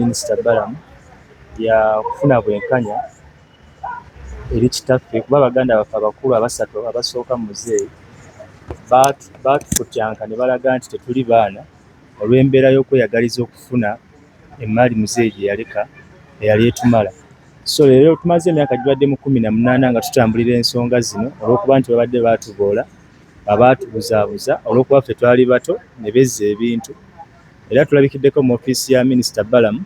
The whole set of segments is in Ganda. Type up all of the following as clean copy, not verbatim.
Minisita Balaam ya kufuna bwenkanya eri kitaffe, kuba baganda baffe abakulu abasatu abasooka mu muzeeyi baatufutyanka ne balaga nti tetuli baana olw'embeera y'okweyagaliza okufuna emmaali muzeeyi gye yaleka eyali etumala. So leero tumaze emyaka gibadde mu 18 nga tutambulira ensonga zino olw'okuba nti babadde baatuboola, abaatubuzaabuza olw'okuba ffe twali bato ne bezza ebintu. Era tulabikiddeko mu ofiisi ya Minisita Balaam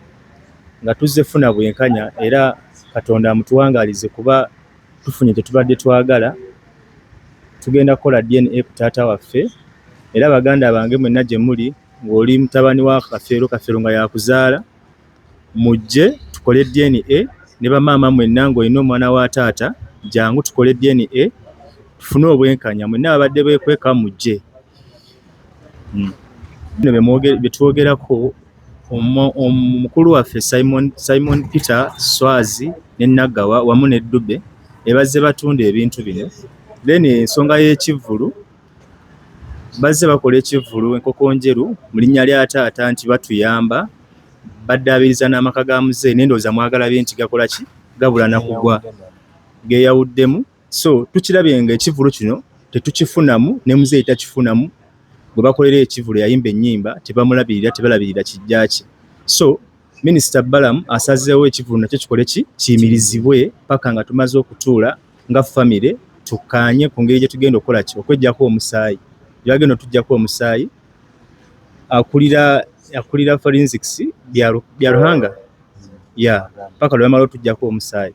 nga tuzze funa bwenkanya, era Katonda amutuwangaalize kuba tufunye kye tubadde twagala. Tugenda kukola DNA ku taata waffe, era baganda bange mwenna gye muli ng'oli mutabani wa Kafeero, Kafeero nga yakuzaala, mujje tukole DNA ne bamaama mwenna ng'olina omwana wa taata, jangu tukole DNA tufune obwenkanya. Mwenna ababadde beekweka mujje. Bino bye twogerako, omukulu waffe Simon Peter Swazi ne Naggawa wamu ne Dube ebazze batunda ebintu bino. Then ensonga y'ekivvulu, bazze bakola ekivvulu Enkoko Njeru mu linnya lya taata nti batuyamba, baddaabiriza n'amaka ga muzeeyi, naye ndowooza mwagalabye nti gakola ki, gabula na kugwa, geeyawuddemu. So tukirabye nga ekivvulu kino tetukifunamu ne muzeeyi takifunamu, gwe bakolera ekivvulu yayimba ennyimba tebamulabirira, tebalabirira kijja kye. So Minisita Balaam asazeewo ekivvulu nakyo kikole ki, kiyimirizibwe paka nga tumaze okutuula nga famire tukkaanye ku ngeri gye tugenda okukola ki, okweggyako omusaayi. Gyebagenda otuggyako omusaayi, akulira forensics bya Ruhanga ya paka lwe bamala otuggyako omusaayi.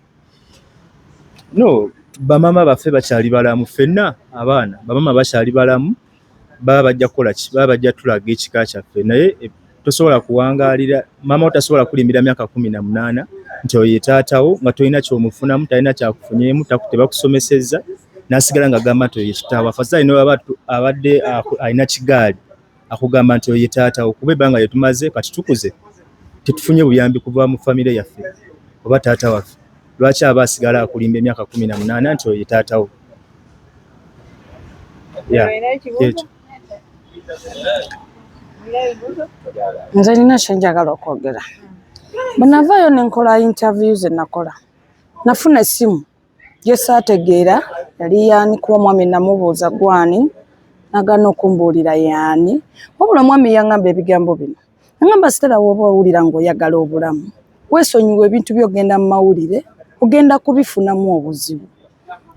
No, bamaama baffe bakyali balamu, ffenna abaana bamaama bakyali balamu, baba bajja kukola ki, baba bajja tulaga ekika kyaffe. Naye tosobola kuwangaalira maama wo, tasobola kulimbira myaka 18 nti oyo ye taatawo nga tolina kyomufunamu, talina kyakufunyeemu, tebakusomesezza, n'asigala ng'agamba nti oyo ye kitaawo. Afazali ne bw'aba abadde alina kigaali akugamba nti oyo ye taatawo, kuba ebbanga lye tumaze kati tukuze tetufunye buyambi kuva mu famire yaffe oba taata waffe. Lwaki aba asigala akulimba emyaka 18 nti oyo ye taatawo? Ekyo. Nze nina kyenjagala okwogera. Bwe navaayo ne nkola interview ze nakola, nafuna essimu gye saategeera yali yaani, kuba omwami namubuuza gwani, n'agaana okumbuulira yaani. Wabula omwami yaŋŋamba ebigambo bino, yaŋŋamba Stella, w'oba owulira ng'oyagala obulamu, weesonyiwe ebintu by'ogenda mu mawulire, ogenda kubifunamu obuzibu.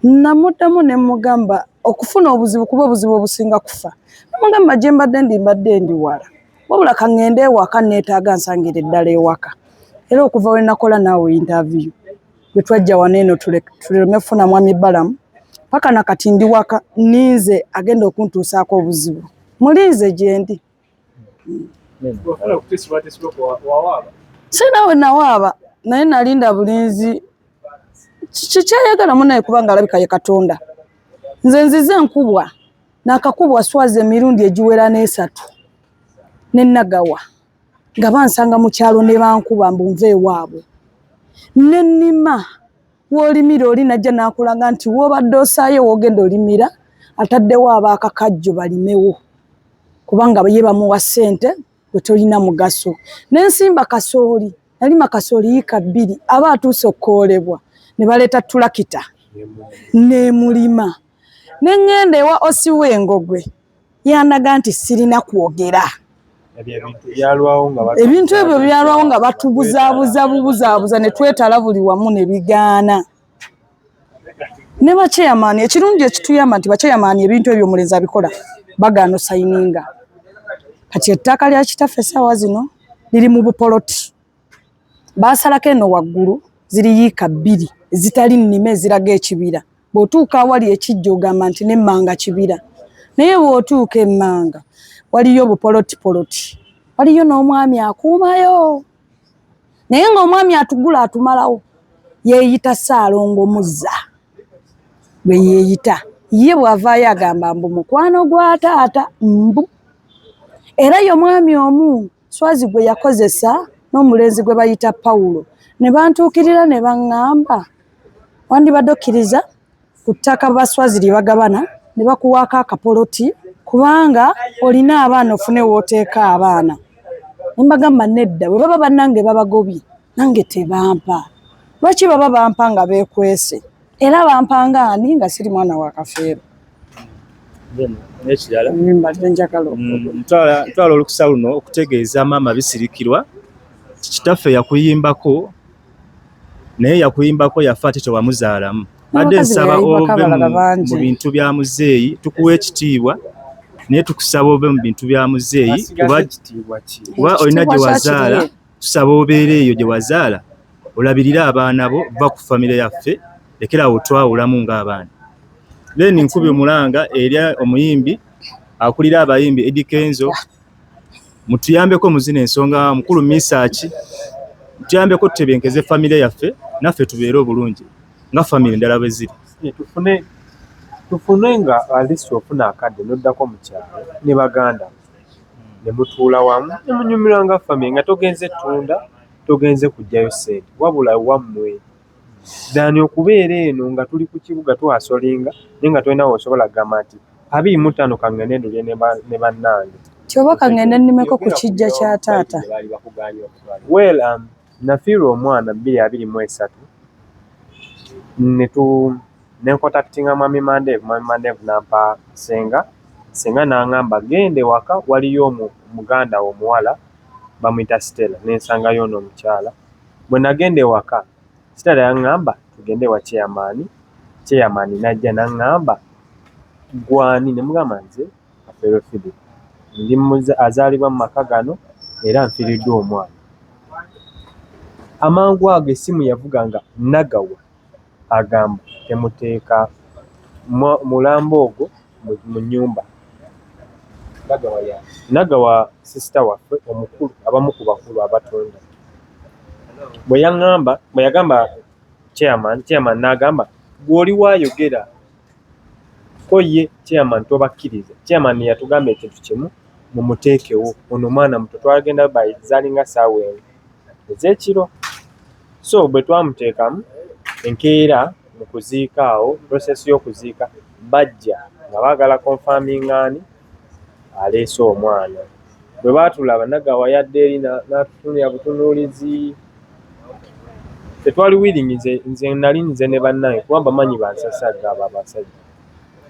Namuddamu ne mmugamba okufuna obuzibu kuba obuzibu obusinga kufa. Namugamba gye mbadde ndi, mbadde ndi wala, wabula ka ŋŋende ewaka, neetaaga nsangire ddala ewaka. Era okuva we nakola naawe interview bwe twajja wano eno tuleme kufuna mwami Balaam, paka na kati ndi waka ninze agenda okuntuusaako obuzibu, mulinze gye ndi. Si naawe nawaaba, naye nalinda bulinzi kikyayagala munaye, kubanga alabika ye Katonda. Nze nzize nkubwa nakakubwa Swazi emirundi egiwera n'esatu ne Nagawa nga bansanga mu kyalo ne bankuba mbu nve ewaabwe ne nnima. W'olimira oli najja n'akulaga nti w'obadde osaayo w'ogenda olimira ataddewo abaakakajjo balimewo, kubanga ye bamuwa ssente, gwe tolina mugaso. Ne nsimba kasooli, nalima kasooli yiika 2, aba atuuse okukoolebwa ne baleeta tulakita n'emulima. Ne ŋŋenda ewa osi w'Engogwe, yandaga nti sirina kwogera. Ebintu ebyo byalwawo nga batubuzaabuza bubuzaabuza ne twetala buli wamu ne bigaana. Ne bakyeyamaani, ekirungi ekituyamba nti bakyeyamaani ebintu ebyo omulenzi abikola bagaana osayininga. Kati ettaka lya kitaffe essaawa zino liri mu bupoloti, baasalako eno waggulu ziri yiika 2 ezitali nnime eziraga ekibira. Bw'otuuka awali ekijja ogamba nti n'emmanga kibira, naye bw'otuuka emmanga waliyo bupolotipoloti, waliyo n'omwami akuumayo, naye ng'omwami atugula atumalawo yeeyita Ssaalongo Muzza bwe yeeyita. Ye bw'avaayo agamba mbu mukwano gwa taata mbu, era ye omwami omu Swazi gwe yakozesa n'omulenzi gwe bayita Pawulo ne bantuukirira ne baŋŋamba wandibadde okkiriza ku ttaka Baswazi lye bagabana ne bakuwaako akapoloti kubanga olina abaana ofune w'oteeka abaana. Ne mbagamba nedda, bwe baba bannange babagobye, nange tebampa. Lwaki baba bampa nga beekwese? Era bampa nga ani nga siri mwana wa Kafeero? N'ekirala Mbalire njagala ntwala olukusa luno okutegeeza maama Bisirikirwa kitaffe yakuyimbako, naye yakuyimbako yafa ate tewamuzaalamu. Badde N'abakazi nsaba be yayimbako ove abalala bangi. mu bintu bya muzeeyi, tukuwa ekitiibwa naye tukusaba ove mu bintu bya muzeeyi kuba olina gye Ekitiibwa wazaala, kyakiri. tusaba obeere eyo gye wazaala olabirire abaana bo, va ku famire yaffe, lekera awo twawulamu ng'abaana. Then nkubye omulanga eri omuyimbi akulira abayimbi Eddy Kenzo, mutuyambeko mu zino ensonga, mukulu Misaki, mutuyambeko tutebenkeze famire yaffe, naffe tubeere obulungi nga famire endala bwe ziri. Tufune nga at least ofuna akadde n'oddako mu kyalo ne baganda ne mutuula wamu ne munyumirwa nga famire, nga togenze ttunda, togenze kuggyayo ssente, wabula wammwe than okubeera eno nga tuli ku kibuga tuhasolinga naye nga tolina w'osobola kugamba nti 25 kangende ndulye ne bannange. Ti oba kangende nnimeko ku kijja kya taata. Well, nafiirwa omwana 2023 ne ncontactinga Mwami Mandevu. Mwami Mandevu n'ampa Ssenga, Ssenga n'aŋŋamba genda ewaka waliyo muganda wo omuwala bamuyita Stella, ne nsangayo ono omukyala. Bwe nagenda ewaka, Stella yaŋŋamba tugende ewa chairman, chairman n'ajja n'aŋŋamba ggwe ani? Ne mugamba nze Kafeero Philip, ndi azaalibwa mu maka gano era nfiiriddwa omwana. Amangu ago essimu yavuga nga Nagawa agamba temuteeka mulambo ogwo mu nnyumba. Nagawa sister waffe omukulu, abamu ku bakulu abatunda. Bwe yaŋŋamba, bwe yagamba chairman, chairman n'agamba ggwe oli waayogera ko ye chairman tobakkiriza. Chairman yatugamba ekintu kimu, mumuteekewo ono omwana muto, twagenda by zaalinga ssaawa 1 ez'ekiro. So bwe twamuteekamu enkeera mu kuziika awo, process y'okuziika bajja nga baagala confirminga ani aleese omwana. Bwe baatulaba Nagawa yadda eri n'atutunuulira butunuulizi. Tetwali willing, nze nali nze ne bannange kuba mbamanyi bansasagga abo abasajja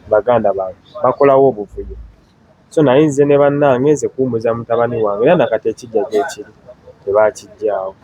baganda bange bakolawo obuvuyo. So nali nze ne bannange nze kuwummuza mutabani wange era nakati ekijja gyekiri tebaakiggyaawo.